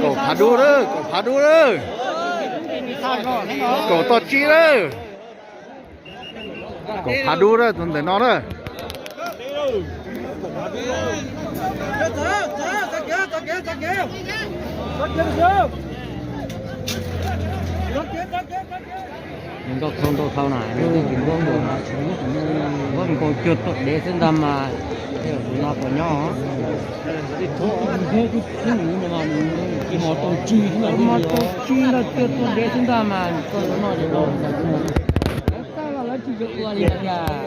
Kaum phav dub lawm, kaum phav dub lawm. Kaum toj tsib lawm. Kaum phav dub lawm tus ntawm no na. Nws nkauj thau nkauj thau na, nws nkauj tsis npuab nkaus na, npuab nkaus cuag tuam dev xwb ntag mas, tej zaum tus no puas nyob. Tus mos tau tsib ntag, cuag tuam dev xwb ntag mas, koj no no ces lawv txawj los lawv tsis yuav ua li cas.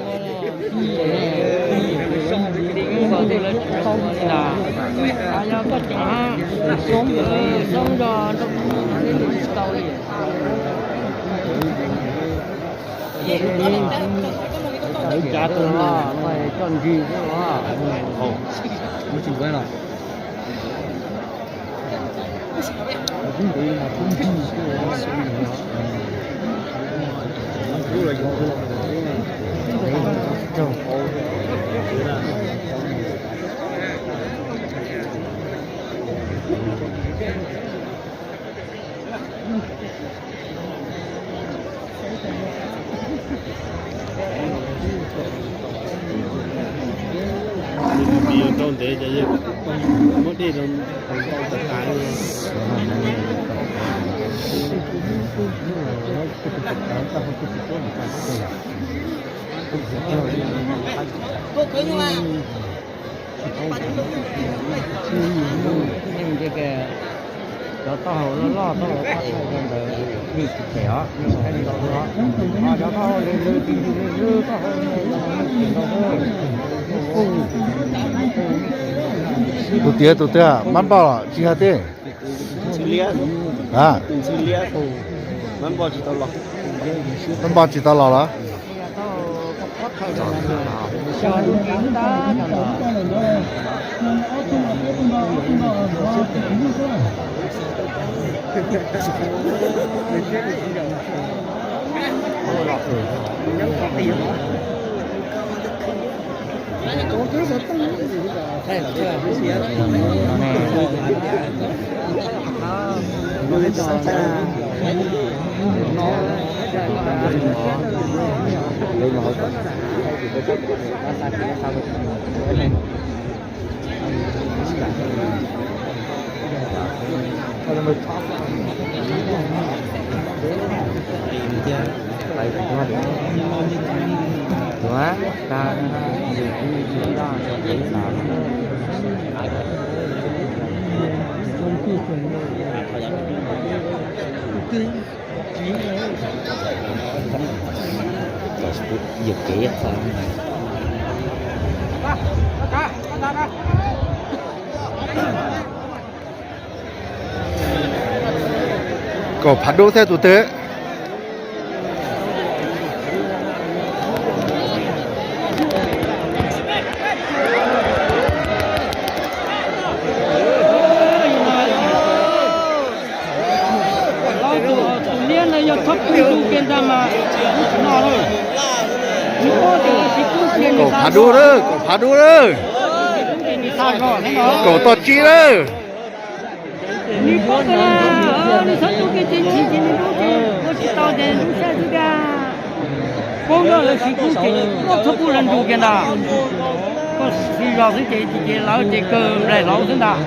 Nkaus tej lawv tsis tau li na, yog koj tseem hab xoob zog nrau tsis tau li. Lawv cav tus no, coj nrig xwb los. Rau ntev ces muab dej rau tau tas tas. Cov taub hau loj loj taub hau qab thawj ntawd nws tsis phem os, nws tsis phem os. Ho cov taub hau lwj lwj tis tis lwj lwj taub hau. Tus tiav tus twg, mab npauj los tsis yog teb? Mab npauj tsis tau los los? Yog kev qhov Kaum phav dub thiab tus twg. Tus liab no yog thab pw tus kiag ntag mas, no lawm. Kaum phav dub lawm, kaum phav dub lawm. Kaum toj tsib lawm. Nws paub tias nws txhob tu kiag ces ntshiv ces nws dub ces ua tsis tau ces nws sab xwb tiag. Paub nrog lawv siv kub ces koj txhob pub lawv nrug kiag ntag. Koj siv zog xwb ces ces lawv ces kawg nplaig hlau xwb ntag.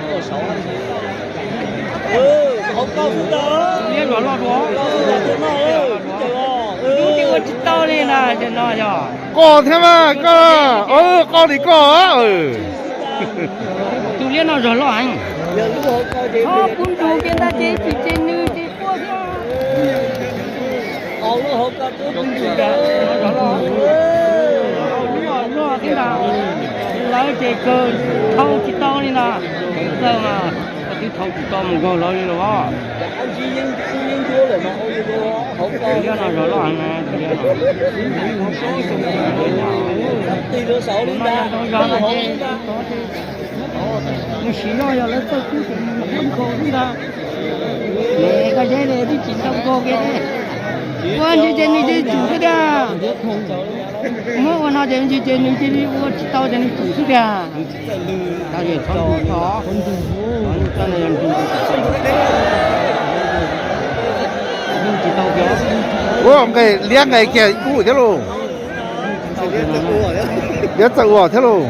Liab zos loj dua. Dub ces ua tsis tau li na, ces no yog. Koj thiab mas koj, qau li koj. Tus liab no zog loj heev. Txhob pub nrug kiag ntag ces tsis ces nws ces quaj thiab. Loj thiab ntag, lawv ces kawg thau tsis tau li ntag. Txawj mas koj twb thau tsis tau mus nkaug lawv li los. Tus liab no zog loj heev na, tus liab no. Tus no yog ntau zog no ces nws siv zog yog lawv txawj kub ces nws ntau nkaus xwb ntag. Koj yeb li twb tsis ntau nkaus kiag. Ua ntsis ces nws cia li tsum xwb tiag. Muab ua no ces ntsis ces nws cia li ua tsis tau ces nws tsum xwb tiag. Tab sis txhob ntug txhob, txhob ntug, txhob ntug, txhob ntug. Ua nqes liab nqes kiag ub thiab lauj. Liab txawm ua thiab lauj.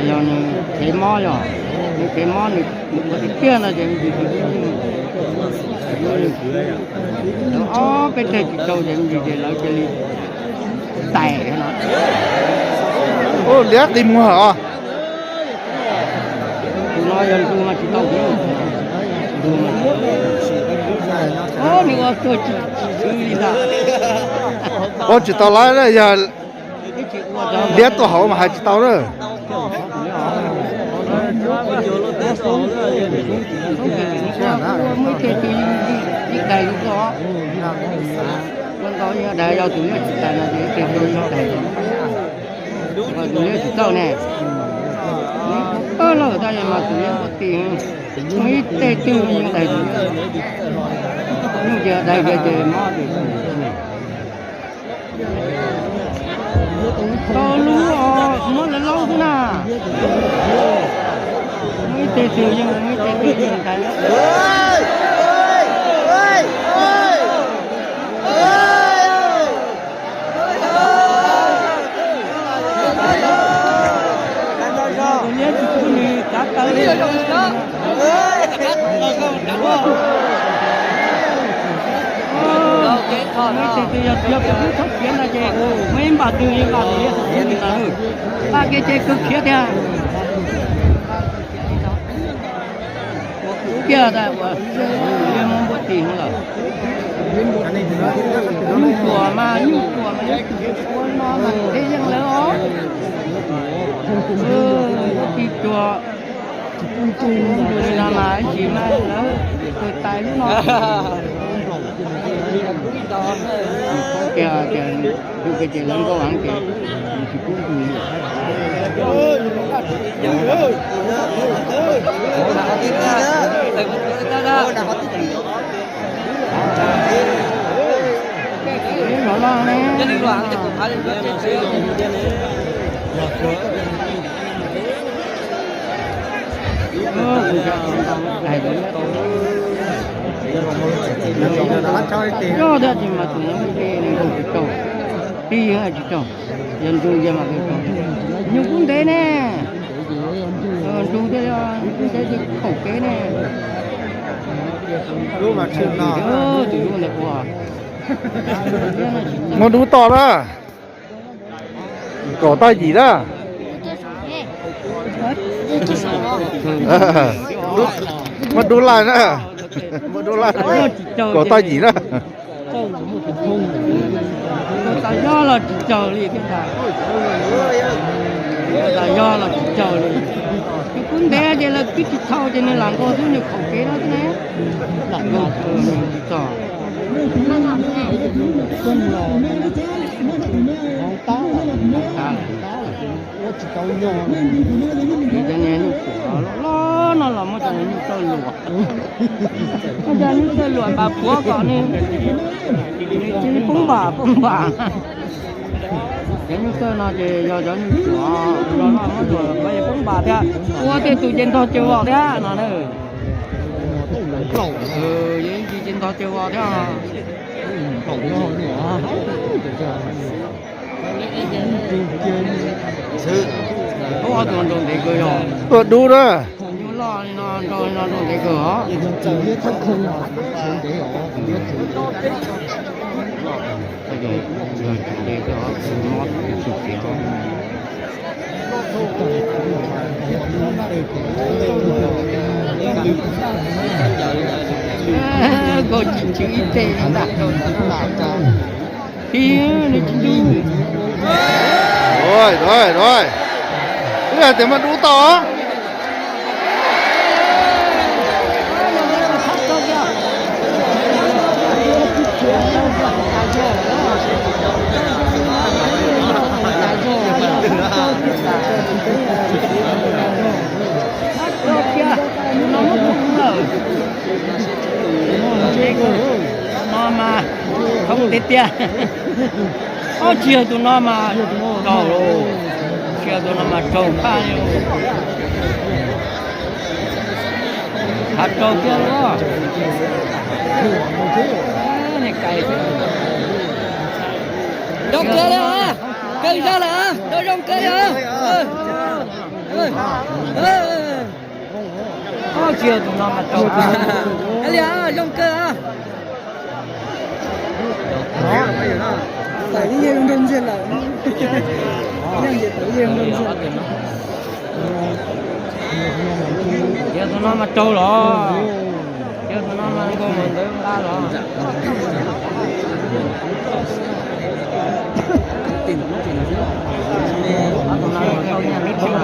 Yog nws khev mob yog, nws khev mob nws ua tiag tiag no ces me ntsis, ob peb teg tsis tau ces me ntsis ces lawv cia li tais no. Ua liab qi muag os. Tus no yog ntug mas tsis tau, ntug mas tsis tau. Nws ua tuag tsis swb li ntag. Ua tsis tau lawm, yog liab tuaj hauv mas hais tsis tau na. Muaj ib teg twg yeej tais li ko. Ua ntau yog tais, yog tus yeej tsis tais no ces ib teg twg yeej tais. Tus yeej tsis txawj ne. Pab lawm tab yog mas tus yeej ua ti, muaj ib teg twg yeej tais tus yeej. Nyuj ces tais kiag ces mob. Tau lub os, muab lawv laub xwb na. Muaj ib teg twg yeej, muaj ib teg twg yeej tais. Tus liab tsis pub nws kav taw li. Muaj ib teg twg yog, yog kuv lub txhob khiav ntag ces muaj ib npaj twg yeej npaj tus liab tsis pub nws tais. Npaj kev ces kawg khiav tiag. Ua kiag tas ua, liab muab npuaj tis no lawm. Nyuj tuam mas, nyuj tuam mas, ua no mas teb yeej lawv os. Npuaj tis tuam, ua ntu li no mas ib ntsis mas lawv kawg tais lub no. Tias, tias, tus ke ces lawv nkauj heev ces tsis pub tus li. Coj thiab tsis mas tus no nkaus tsis tau, tij tsis tau, yog ntug yog mas nyuj kub ntev ne, ntug thiab kub ntev ces khaum kev ne. Tus lub ntawd ua, muab dub toj na. Kaum toj yim na. Muab dub laij na. Muab dub laij. Kaum toj yim na. Tus tas yog los tsis tsaug li thiab ntag. Tus tas yog los tsis tsaug li. Tus kub ntev ces lawv twb tsis thau ces nws lam nkaus xwb, nws khaum kev no xwb ne. Lam nkaus nws tsis txog. Cov niag nyuj tuam loj loj no los muab cov niag nyuj txawj luam, muab cov nyuj txawj luam npas puav kom nws, nws cia li poob npam poob npam. Cov nyuj txawj no ces yog cov nyuj tuam loj loj muab luam poob npam thiab. Ua tej tus ces ntog caws vos thiab no na. Yog ib ntsis ces ntog caws vos thiab. Ua tus nrau ntev kawg yog. Ua dub na. Nyuj loj li no nrau li no nrau ntev kawg os. Nkauj tsis tswv ib teg li ntag. Ib, nws tsis ntuj. Wb hais tias muab dub toj. No mas, khoob tiag tiag. Ob, tsis yog tus no mas raug lauj. Tsis yog tus no mas raug phaj li. Hav raug kiag lauj. Zoo kawg li os. Kawg zog lawm os. Zoo kawg li os. Tsis yog tus no mas raug. Zoo kawg os. Tawm ib yam zoo nraug ntxiag lawm. Ib yam zoo nraug ntxiag. Yog tus no mas raug los. Yog tus no mas nkaus mus ntawd nqa los. Tus no mas tau nyaj lub tsheb.